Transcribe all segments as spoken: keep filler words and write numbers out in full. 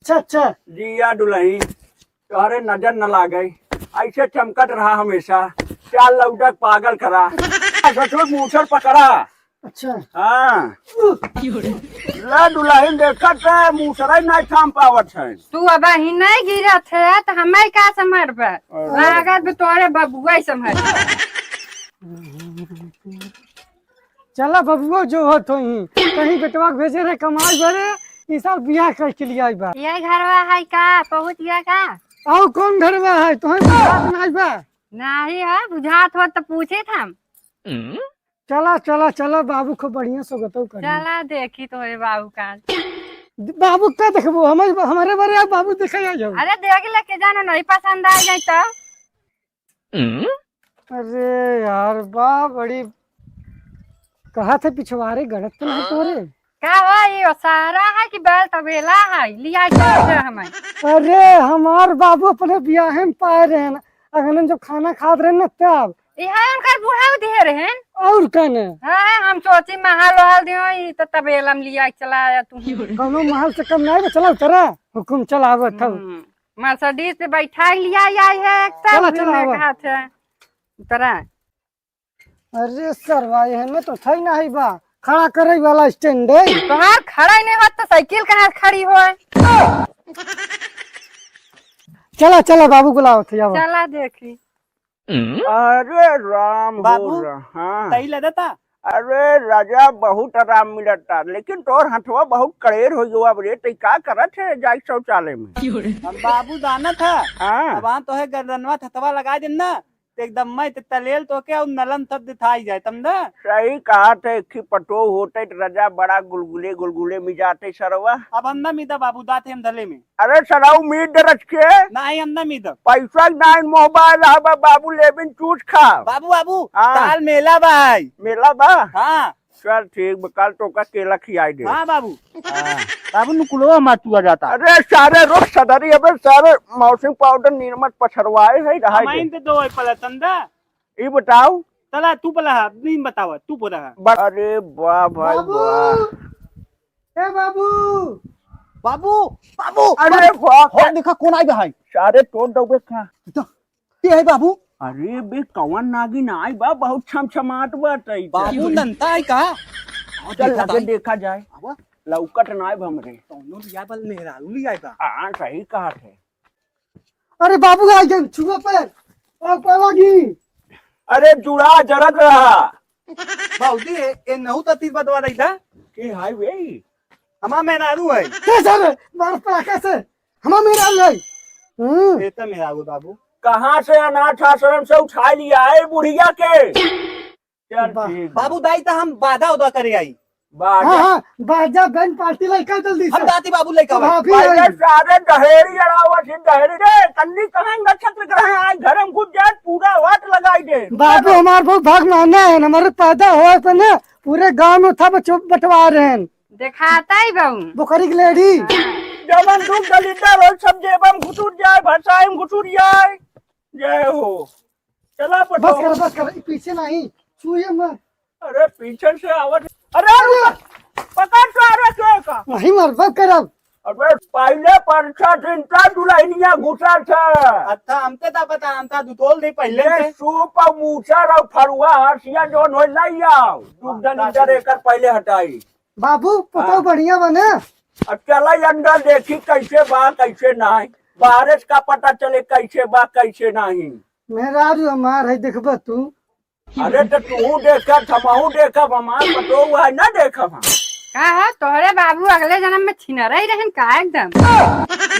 अच्छा, अच्छा। जिया दुलही, तोहरे नजर न लागे, ऐसे चमकत रहा हमेशा, चाल लौटक पागल करा। ससुर मूछर पकड़ा। अच्छा। हाँ। ला दुलहिन देखत है, मूछरे नहीं थाम पावत है। तू अबहिं नहीं गिरत है, तो हमें का संभरबे? अरे। लागत भी तोरे बबुआ ही संभरबे। चला बबुआ जो होत होई, कहीं बेटवा के भेजे रहे कमाई बरे, ई साल बियाह करके लिए आई बा। ये घरवा है का? पहुँच गया का? और कौन घरवा है? तोहे बुझात नहीं बा? नहीं है, बुझात होत तो पूछित हम। चला, चला, चला, बाबू को बढ़िया सोगतौ करी। चला देखी तोरे बाबू का। बाबू का देखबो? हमारे, हमारे बारे आप बाबू देखे आ जाओ। अरे देख लेके जानो, नहीं पसंद आ जाए तो। अरे यार, बा बड़ी कहा थे पिछवारे गड़त तो नहीं तोरे। का हो, ये सारा है कि बैल तबेला है? लिया के दे हमें। अरे, हमार बाबू अपने बियाहे में पाए रहे हैं, अगनन जो खाना खात रहे ना तब। इहे उनकर बूढ़ा दिहे रहन। और का ने? हाँ, हम सोची महल वहल दियो, ई तो तबेला में लिया के चला आया तू। कौनो महल से कम नहीं बा, चला उतरा, हुकुम चलावत हौ। हम्म, Mercedes पे बैठा के लिया आई है, एक तब चला, चला, में आवा। कहा थे, उतरा। अरे सरवा, एहन में तो थई नहीं बा, खड़ा करे वाला stand है। तोहार खड़ा ही नहीं होत तो साइकिल कहाँ खड़ी होए? चला, चला, बाबू बुलावत है, आवा। चला देखी। अरे राम हो बाबू, रा-, हाँ। तई ले देता? अरे राजा, बहुत आराम मिलता, लेकिन तोर हथवा बहुत कड़ेर हो गवा रे, तई का करत है जाई शौचालय में? हम बाबू जानत है। हाँ। अब वहाँ तो है गर्दनवा थथवा लगा देन ना, तो एकदम मैं तो तलेल तो के और नलन सब दिखाई जाए, समझा? सही कहा थे, एक ही पटो होते तो राजा बड़ा गुलगुले गुलगुले मिजाते सरवा। अब हम ना मिदा बाबू, दाते हम धले में। अरे सराऊ मीट दे रख के। नाही, हम ना मीदब। पैसा नाही, मोबाइल हवा बाबू, लेबिन चूस खा। बाबू, बाबू, हाँ। काल मेला बा है। मेला बा? हाँ। चल ठीक बा, काल तोका केला खियाई दे। हाँ बाबू। हाँ। बाबू नुकुलवा मातुआ जाता। अरे सारे रुक सदरी, अबे सारे मौसम पाउडर निरमत पछरवाए है, रहाई हम दे। आइन ते दो है पला तंदा। ई बताओ। तला तू पला, नीम बतावा, तू पला। ब-, अरे वाह भाई बाबू। वाह। ए बाबू। बाबू, बाबू, अरे बाबू। वाह। हो, देखा कौन आई बा है। सारे तोड़ दो बे का। तो, के है बाबू? अरे बे, कौन नागिन आई बा, बहुत छमछमात बा तई। बाबू, नंता है का? और चल, देखा लगे ताई। देखा जाए। आवा। लौकत ना आए हमरे। कौनो लिया बल मेहरारू लिया बा। हाँ, सही कहा थे। अरे बाबू, आ गए, छुआ पैर। ओ, पैर लागी। अरे जुड़ा जरत रहा। बाबूजी, ए, ए नहु ततीर बदवा रही था। के हाय वे? हमार मेहरारू है। के सर, मार पटाखा से। हमार मेहरारू है। हम्म। ए त मेहरारू बाबू। कहाँ से अनाथ आश्रम से उठा लिया है बुढ़िया के? चल बा-, ठीक बा। बाबू दाई त हम बाजा उदा करे आई। बाजा। हाँ, हाँ, बाजा बैंड पार्टी लइका जल्दी से। हम जाती बाबू लइका भाई। भाभी पहले आई। सारे दहेड़ी अड़ावत ही, दहेड़ी रे, कन्नी कहाँ नक्षत्र ग्रह आज घर में घुस जाए, पूरा वाट लगाई दे। बाबू हमार बहुत भाग माना है, हमारे पैदा होए पे ना पूरे गांव में था बचो-, बंटवा रहे हैं। देखाता ही बाबू। बोकरी की लेडी। जवन दुख दलिद्दर हो सब जेबम घुटुर जाए, भरसाई में घुटुर जाए। जय हो। चला बस पटो। कर, बस कर, ई पीछे नहीं, छुए मत। अरे पीछे से आवत। अरे रुक, पकड़ तो, अरे के का? नहीं मर, बस कर अब। अबे पहले परछा दिन का दुल्हनिया घुसा था। अच्छा, हमके ता पता, हम ता दुतोल नहीं पहले ये से। सूप और मूसर और फरुआ हंसिया जोन हो लाई आओ। दूध हाँ, दलिद्दर हाँ। एकर पहले हटाई। बाबू, पतोह हाँ। बढ़िया बने। अब चला अंदर देखी कैसे बा, कैसे नाही। बाहरे से का पता चले कैसे बा, कैसे नाही। मेहरारू हमार है, देखबा तू। अरे तो तू देखत, हमहू देखब, हमार पतोह है ना देखब हम। का है, तोहरे बाबू अगले जन्म में छिनरा ही रहन का एकदम?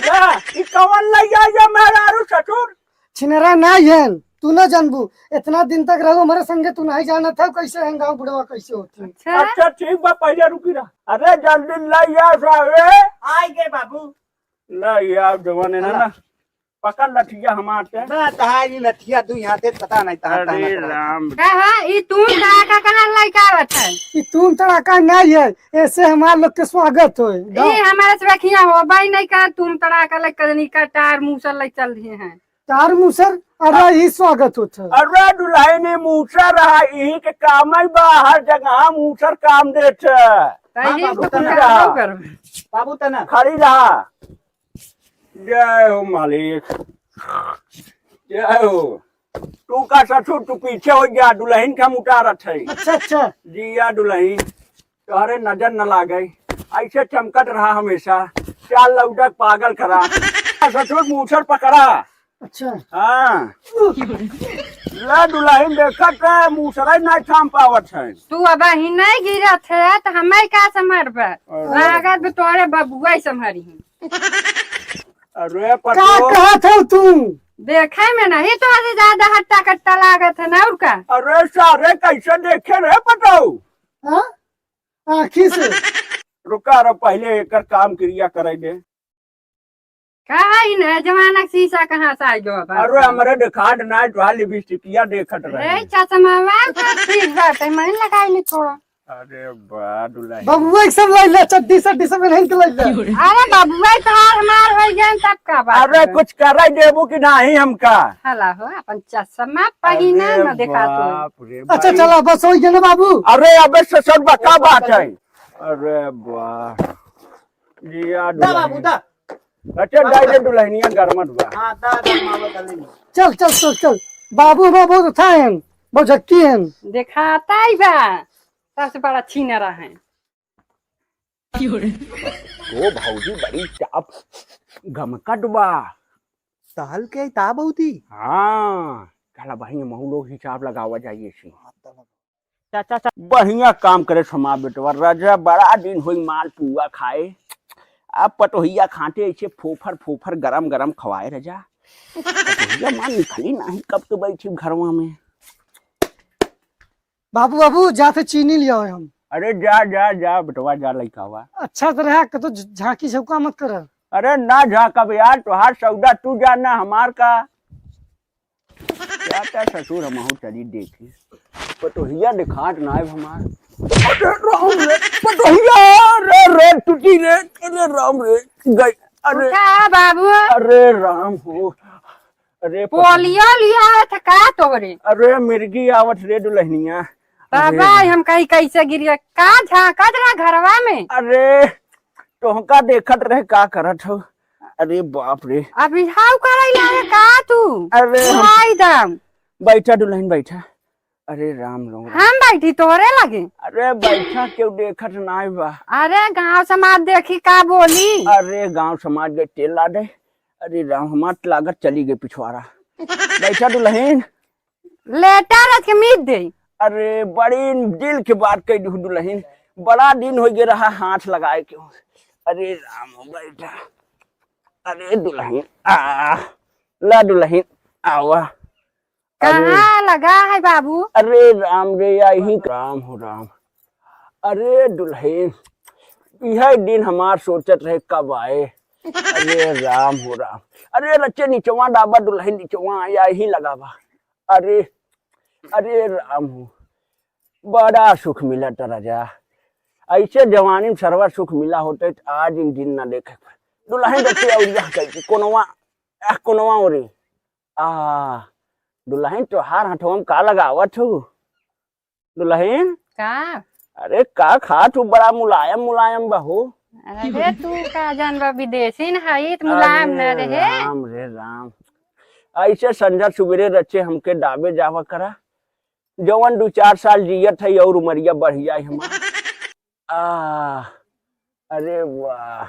या, ई कवन लइया ये मेहरारू ससुर? छिनरा ना हन, तू ना जानबू। इतना दिन तक रहो हमारे संगे, तू नहीं जानत है कैसे हैं गाँव बुढ़वा कैसे होती है। अच्छा। अच्छा ठीक बा, पहले रुकी रहा। अरे जल्दी लइया साहबे। आइ गए बाबू। लइया जवान है ना, हाँ। ना। पकड़ लठिया हमार से। ना, तहार ई लठिया दुई हाथे पता नहीं तहार अरे तहार ना राम। का है? ई तूम तड़ाका कहाँ लइका आवत है? ई तूम तड़ाका नहीं है, ऐसे हमार लोग के स्वागत होए। ई हमारे से बखिया हो, बाई नहीं का तूम तड़ाका लइका नहीं का टार मूसर लइ चल दिए हैं। टार मूसर, अरे ई स्वागत होत है। अरे दुल्हन ई मूसर रहा, यही के काम ही बा, हर जगह मूसर काम देत है। तो हाँ, यही बाबू, तो तना। काम करबे। बाबू तना। खड़ी रहा। जय हो मालिक, जय हो। तू का ससुर, तू पीछे हो जा, दुलहिन के हम उतारत है। अच्छा, अच्छा। जिया दुलहिन, तोहरे नजर न लागे, ऐसे चमकत रहा हमेशा, चाल लौटक पागल करा। ससुर मूसर पकड़ा। अच्छा। हाँ। ला दुलहिन, देखत है, मूसरे ना थाम पावत है। तू अबहीं नहीं गिरत है, तो हमें का संभरबे? अरे। लागत भी तोरे बबुआ ही संभरी है। अरे का पटो। कहत हो तू? देखे में नहीं तोरे ज्यादा हट्टा कट्टा लागत है ना, और का? अरे सारे, कैसे देखे रे पटो? हाँ? आँखी से। रुका रे, पहले एकर काम क्रिया करे दे। का है न, जमाना के शीशा कहाँ से आ गयो अब? अरे, हमरे देखात ना, जो लिपस्टिकिया देखत रहे। ए, चश्मावा का ठीक बात है, मैं लगाई नहीं थोड़ा। अरे बा, दुल्हन। बबुआ के सब लइला, चड्डी सड्डी सब इन्हीं के लइला। अरे बबुआ, तोहार हमार हो गए, तब का बात अरे है? कुछ कराई देबू कि नहीं हमका? हला हो, अपन चश्मा पहिने अरे न देखा तू। बाप रे अच्छा, बाप। चला, बस हो गया ना बाबू। अरे अबे ससुर बा, का बात है? अरे बा। जिया दा बाबू, दुल्हन। दा। अच्छा, दा। जाइए दुल्हनिया गरमत बा। हाँ, दा, दा, मामा गले में। चल, चल, चल, चल। बाबू हमारा बहुत अच्छा है, बहुत झक्की है। देखाता ही बा, सबसे बड़ा छीनरा है। ओ भौजी बड़ी टाप गमकत बा। टहल के ता भौजी? हाँ, चला बहिन, महू लोग हिसाब लगावा जाइए सी। हाँ, तब। चाचा, चा- बढ़िया काम करे समा बेटवा, रजा बड़ा दिन होई माल पुआ खाए। अब पटोहिया खाते ऐसे फोफर फोफर गरम गरम खवाए रजा। पटोहिया माँ निकली नहीं, कब तो बैठी घरवा में। बाबू, बाबू, जाते चीनी लिया हम। अरे जा, जा, जा बेटवा, जा लइकावा। अच्छा से रहा, कतो झ-, झांकी झौका मत कर। अरे ना झांकब यार, तोहार सौदा तू जाना, हमार का। क्या क्या ससुर हमहू चली देखी। पटोहिया देखात ना आए हमार। अरे राम रे, पटोहिया, रे, रे, टूटी रे, अरे राम रे, गई। अरे उठा बाबू। अरे राम हो। अरे पटोहिया। पोलियो लिया है था का तोरे? अरे मिर्गी आवत रे दुल्हनिया। बाबा, अरे। हम कहीं कैसे गिर गए? का झांकत रहा घरवा में? अरे, तोहका देखत रहे, का करत हो? अरे बाप रे। अभी हाउ करई लागे का तू? अरे हम भाई दाम। बैठा दुल्हन, बैठा। अरे राम, राम, राम। हम बैठी तोहरे लगे। अरे बैठा, केहू देखत नाई बा। अरे गांव समाज देखी का बोली? अरे गांव समाज गए तेल ला दे। अरे राम, हमार लागत चली गई पिछवाड़ा। बैठा दुल्हन। लेटा रख के मीत दे। अरे, बड़ी दिल के बात कह दू दुल्हन, बड़ा दिन हो गया रहा हाथ लगाए के। अरे राम हो बैठा। अरे दुल्हन, आ, ला दुल्हन, आवा। अरे। कहाँ लगा है बाबू? अरे राम रे, यही राम हो राम। अरे दुल्हन, यह दिन हमार सोचत रहे कब आए। अरे राम हो राम। अरे रचे निचवा डाबा दुल्हन, निचवा आया ही लगावा। अरे, अरे राम हो, बड़ा सुख मिला त राजा। ऐसे जवानी में सरवा सुख मिला होते त आज इन दिन ना देखे। दुल्हन रचे और यह कह के कोनवा, आह, कोनवा ओरे। आ, दुल्हन तोहार हथवा में का लगावत हो? दुल्हन? का? अरे का खात हो, बड़ा मुलायम मुलायम बा हो। अरे तू का जानबा, विदेशी न हई त मुलायम न अरे रहे। राम रे राम। ऐसे संझा सुबेरे रचे हमके डाबे जावा करा। जवन दू चार साल जियत है और उमरिया बढ़ जाए हमार। आ, अरे वाह,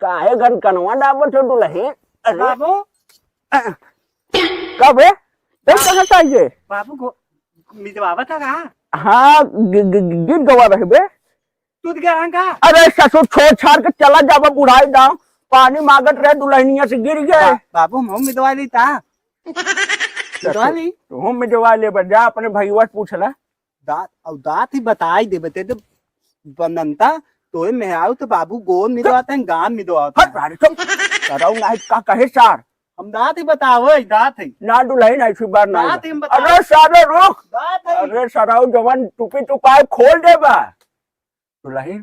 काहे घन कनवा डाबत हो दुल्हन? अरे बाबू। कब है? तू कहाँ से आई है? बाबू गो-, मिजवावत है कहाँ? हाँ, गि-, गि-, गि-, गीत गवा रहे बे। तू तो गया का? अरे ससुर, छोड़ छाड़ के चला जाबा बुढ़ाई गाँव। पानी मांगत रहे दुल्हनिया से गिर गए। बा-, बाबू, हम मिजवा ली ता। ससुर, मिजवा ली। तू मिजवा ले बा, जा अपने भईवा से पूछ ला। दाँत, अब दाँत ही बताई दे, बते तो बनंता, तोरे मेहरारू तो बाबू गोल मिदवाते हैं, गाम मिदवाते हट हैं। सारे, चुप। सराऊ नाही का कहे सार? हम दाँत ही बताओ, दाँत ही। ना दुल्हन ऐसी बार ना दाँत ही हम बताओ। अरे सारे रुक। दाँत ही। अरे सराऊ जवान टुपी टुपाई खोल दे बा। दुल्हन,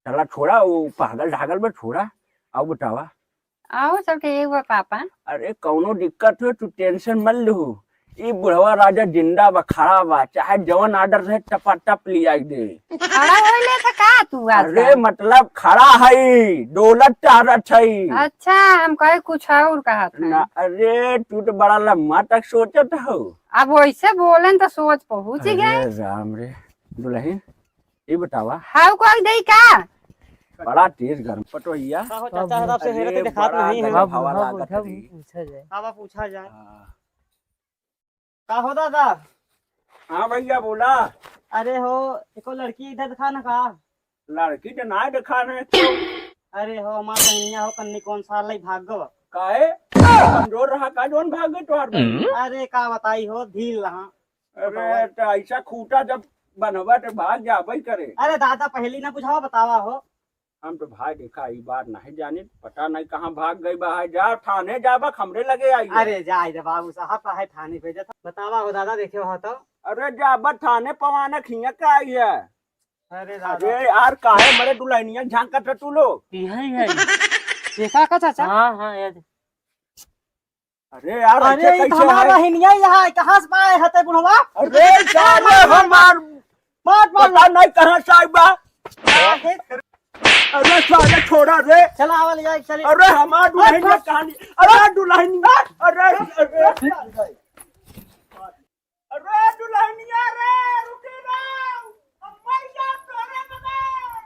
चला छोड़ा, वो पागल ढागल में छोड़ा। आओ बतावा। आओ सब ठीक बा पापा। अरे कौनो दिक्कत हो तू tension मत लू। ई बुढ़वा राजा जिंदा बा, खड़ा बा, चाहे जवन order रहे टपाटप लियाई दे। खड़ा होइले त का तू आज अरे का? मतलब खड़ा है, डोलत टहरत है। अच्छा, हम कहे कुछ और कहत है। ना, अरे तू तो बड़ा लम्बा तक सोचत हो। अब वैसे बोलेन त सोच पहुँच ही गए। अरे राम रे, दुल्हन, ई बतावा। हाउ कोई देई का? बड़ा तेज गरम पटोहिया। का हो चाचा, अरे, साहब से हेरे तो देखात बड़ा नहीं है। गरम हवा लागत है। पूछा जाए। अब पूछा जाए। हाँ। का हो दादा? हाँ भैया, बोला। अरे हो, एको लड़की इधर देखा ना का? लड़की तो ना देखा ना। अरे हो, हमार बहनिया हो, कन्नी कौन साल लई भाग गवा। काहे? कमजोर रहा का, जौन भाग गई तोहार बहन? अरे, का बताई हो, ढील रहा। अरे, तो ऐसा खूंटा जब बनवा तो भाग जाबे करे। अरे दादा, पहली ना बुझावा, बतावा हो। हम तो भाई देखा, ई बात नहीं जानी, पता नहीं कहाँ भाग गई बा। जा थाने जाबा, हमरे लगे आई है। अरे जाए दे बाबू साहब, काहे थाने भेजत? बतावा हो दादा, देखे हो तो। अरे जाबा थाने, पवाना खिया का आई है। अरे दादा। अरे यार, काहे मरे दुल्हनिया झांकत है तू लोग? यही है। देखा का चाचा? हाँ, हाँ, ये दे। अरे यार, अरे, ऐसे ई कैसे हमार है? बहिनिया यहाँ है, कहाँ से पाए हते बुढ़वा? अरे, साले हमार मार, मार। पता नहीं कहाँ से आई बा। अरे, साले छोड़ा रे। चला, आवा, ले जाए, चले। अरे, हमार दुल्हनिया कहाँ नहीं? अरे, दुल्हनिया, अरे, अरे, अरे, दुल्हनिया रे, रुके ना। हम मर गया तोरे बगैर।